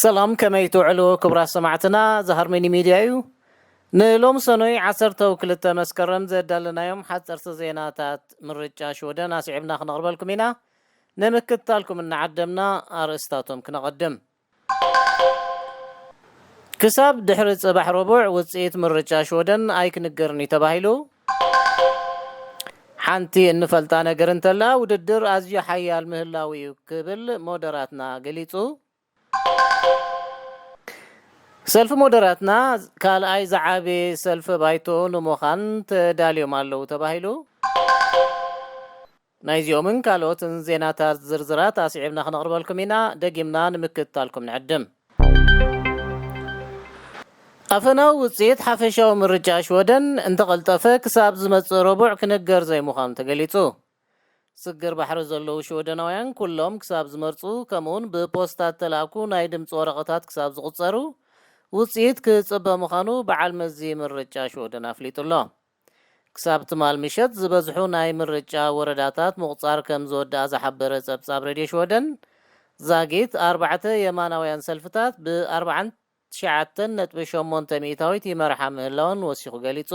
ሰላም፣ ከመይ ትውዕሉ ክቡራት ሰማዕትና? እዚ ሃርመኒ ሚድያ እዩ። ንሎሚ ሰኑይ ዓሰርተ ክልተ መስከረም ዘዳለናዮም ሓፀርቲ ዜናታት ምርጫ ሽወደን ኣስዒብና ክነቕርበልኩም ኢና። ንምክትታልኩም እናዓደምና ኣርእስታቶም ክነቐድም። ክሳብ ድሕሪ ጽባሕ ረቡዕ ውጽኢት ምርጫ ሽወደን ኣይክንገርን እዩ ተባሂሉ። ሓንቲ እንፈልጣ ነገር እንተላ ውድድር ኣዝዩ ሓያል ምህላው እዩ ክብል ሞደራትና ገሊጹ። ሰልፊ ሞደራትና ካልኣይ ዝዓበየ ሰልፊ ባይቶ ንምዃን ተዳልዮም ኣለዉ ተባሂሉ። ናይዚኦምን ካልኦትን ዜናታት ዝርዝራት ኣስዒብና ክነቕርበልኩም ኢና። ደጊምና ንምክትታልኩም ንዕድም። ኣፈናዊ ውጽኢት ሓፈሻዊ ምርጫ ሽወደን እንተቐልጠፈ ክሳብ ዝመጽእ ረቡዕ ክንገር ዘይምዃኑ ተገሊጹ። ስግር ባሕሪ ዘለዉ ሽወደናውያን ኩሎም ክሳብ ዝመርጹ፣ ከምኡውን ብፖስታ እተላእኩ ናይ ድምፂ ወረቐታት ክሳብ ዝቑጸሩ ውጽኢት ክጽበ ምዃኑ በዓል መዚ ምርጫ ሽወደን ኣፍሊጡ ኣሎ። ክሳብ ትማል ምሸት ዝበዝሑ ናይ ምርጫ ወረዳታት ምቑጻር ከም ዝወደኣ ዝሓበረ ጸብጻብ ሬድዮ ሽወደን፣ ዛጊት ኣርባዕተ የማናውያን ሰልፍታት ብ ኣርባዓን ትሽዓተን ነጥቢ ሸሞንተ ሚእታዊት ይመርሓ ምህላወን ወሲኹ ገሊጹ።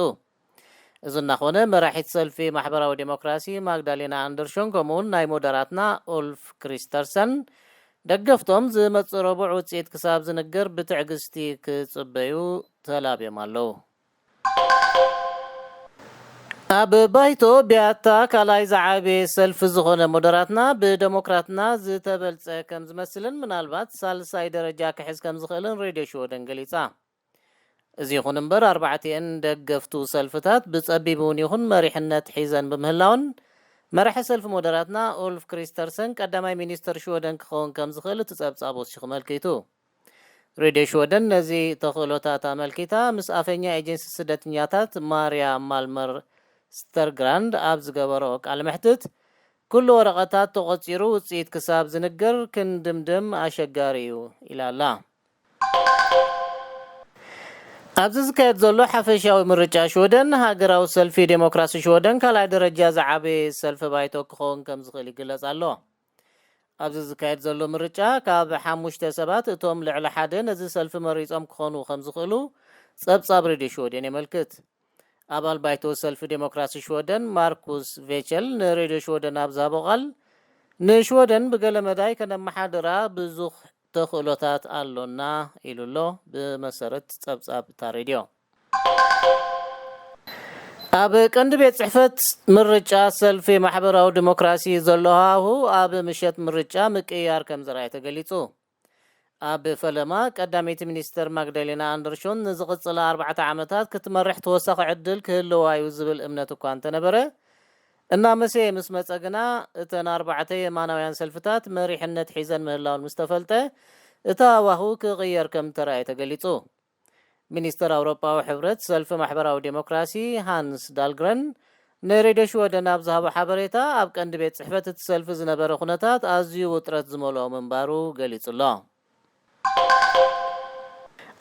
እዚ እናኾነ፣ መራሒት ሰልፊ ማሕበራዊ ዴሞክራሲ ማግዳሌና ኣንደርሾን ከምኡውን ናይ ሞደራትና ኡልፍ ክሪስተርሰን ደገፍቶም ዝመጽእ ረቡዕ ውጽኢት ክሳብ ዝንገር ብትዕግስቲ ክጽበዩ ተላብዮም ኣለዉ። ኣብ ባይቶ ቢያታ ካልኣይ ዝዓበየ ሰልፊ ዝኾነ ሞደራትና ብደሞክራትና ዝተበልጸ ከም ዝመስልን ምናልባት ሳልሳይ ደረጃ ክሕዝ ከም ዝኽእልን ሬድዮ ሽወደን ገሊጻ። እዚ ይኹን እምበር ኣርባዕቲኤን ደገፍቱ ሰልፍታት ብጸቢብ እውን ይኹን መሪሕነት ሒዘን ብምህላውን መራሒ ሰልፊ ሞደራትና ኡልፍ ክሪስተርሰን ቀዳማይ ሚኒስተር ሽወደን ክኸውን ከም ዝኽእል እቲ ጸብጻብ ወሲኹ መልኪቱ። ሬድዮ ሽወደን ነዚ ተኽእሎታት ኣመልኪታ ምስ ኣፈኛ ኤጀንሲ ስደተኛታት ማርያ ማልመር ስተርግራንድ ኣብ ዝገበሮ ቃለ መሕትት፣ ኩሉ ወረቐታት ተቖጺሩ ውጽኢት ክሳብ ዝንገር ክንድምድም ኣሸጋሪ እዩ ኢላ ኣላ። ኣብዚ ዝካየድ ዘሎ ሓፈሻዊ ምርጫ ሽወደን፣ ሃገራዊ ሰልፊ ዴሞክራሲ ሽወደን ካልኣይ ደረጃ ዝዓበየ ሰልፊ ባይቶ ክኸውን ከም ዝኽእል ይግለጽ ኣሎ። ኣብዚ ዝካየድ ዘሎ ምርጫ ካብ ሓሙሽተ ሰባት እቶም ልዕሊ ሓደ ነዚ ሰልፊ መሪጾም ክኾኑ ከም ዝኽእሉ ጸብጻብ ሬድዮ ሽወደን የመልክት። ኣባል ባይቶ ሰልፊ ዴሞክራሲ ሽወደን ማርኩስ ቬቸል ንሬድዮ ሽወደን ኣብ ዝሃቦ ቃል፣ ንሽወደን ብገለ መዳይ ከነመሓድራ ብዙሕ ተኽእሎታት ኣሎና ኢሉ ኣሎ። ብመሰረት ጸብጻብ እታ ሬድዮ፣ ኣብ ቀንዲ ቤት ጽሕፈት ምርጫ ሰልፊ ማሕበራዊ ዲሞክራሲ ዘሎ ሃዋሁ ኣብ ምሸት ምርጫ ምቅይያር ከም ዝረኣየ ተገሊጹ። ኣብ ፈለማ ቀዳመይቲ ሚኒስተር ማግዳሌና ኣንደርሾን ንዝቕጽላ ኣርባዕተ ዓመታት ክትመርሕ ተወሳኺ ዕድል ክህልዋ እዩ ዝብል እምነት እኳ እንተነበረ፣ እናመሰየ ምስ መጸ ግና እተን ኣርባዕተ የማናውያን ሰልፍታት መሪሕነት ሒዘን ምህላውን ምስ ተፈልጠ፣ እቲ ሃዋሁ ክቕየር ከም እተራእየ ተገሊጹ። ሚኒስተር ኣውሮጳዊ ሕብረት ሰልፊ ማሕበራዊ ዴሞክራሲ ሃንስ ዳልግረን ንሬድዮ ሽወደን ኣብ ዝሃቦ ሓበሬታ፣ ኣብ ቀንዲ ቤት ጽሕፈት እቲ ሰልፊ ዝነበረ ኩነታት ኣዝዩ ውጥረት ዝመልኦ ምንባሩ ገሊጹ ኣሎ።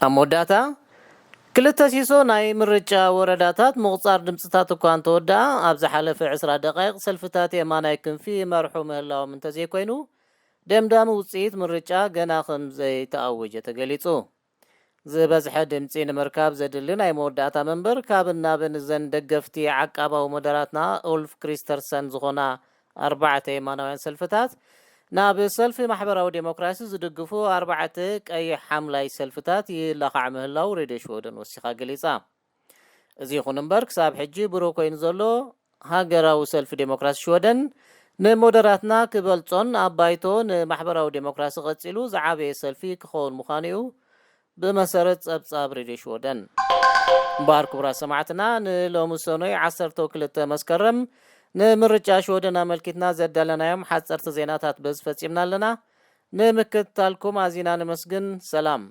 ኣብ መወዳእታ፣ ክልተ ሲሶ ናይ ምርጫ ወረዳታት ምቑጻር ድምጽታት እኳ እንተወደኣ፣ ኣብ ዝሓለፈ ዕስራ ደቃይቕ ሰልፍታት የማናይ ክንፊ ይመርሑ ምህላዎም እንተዘይኮይኑ፣ ደምዳሚ ውጽኢት ምርጫ ገና ከም ዘይተኣወጀ ተገሊጹ። ዝበዝሐ ድምጺ ንምርካብ ዘድሊ ናይ መወዳእታ መንበር ካብን ናብን እዘን ደገፍቲ ዓቃባዊ መደራትና ኡልፍ ክሪስተርሰን ዝኾና ኣርባዕተ የማናውያን ሰልፍታት፣ ናብ ሰልፊ ማሕበራዊ ዴሞክራሲ ዝድግፉ ኣርባዕተ ቀይሕ ሓምላይ ሰልፍታት ይላኻዕ ምህላው ሬድዮ ሽወደን ወሲኻ ገሊጻ። እዚ ይኹን እምበር፣ ክሳብ ሕጂ ብሩህ ኮይኑ ዘሎ ሃገራዊ ሰልፊ ዴሞክራሲ ሽወደን ንሞደራትና ክበልጾን ኣብ ባይቶ ንማሕበራዊ ዴሞክራሲ ቀጺሉ ዝዓበየ ሰልፊ ክኸውን ምዃኑ እዩ፣ ብመሰረት ጸብጻብ ሬድዮ ሽወደን። እምበኣር ክቡራት ሰማዕትና፣ ንሎሚ ሰኑይ ዓሰርተ ክልተ መስከረም ንምርጫ ሽወደን ኣመልኪትና ዘዳለናዮም ሓጸርቲ ዜናታት በዚ ፈጺምና ኣለና። ንምክትታልኩም ኣዚና ነመስግን። ሰላም።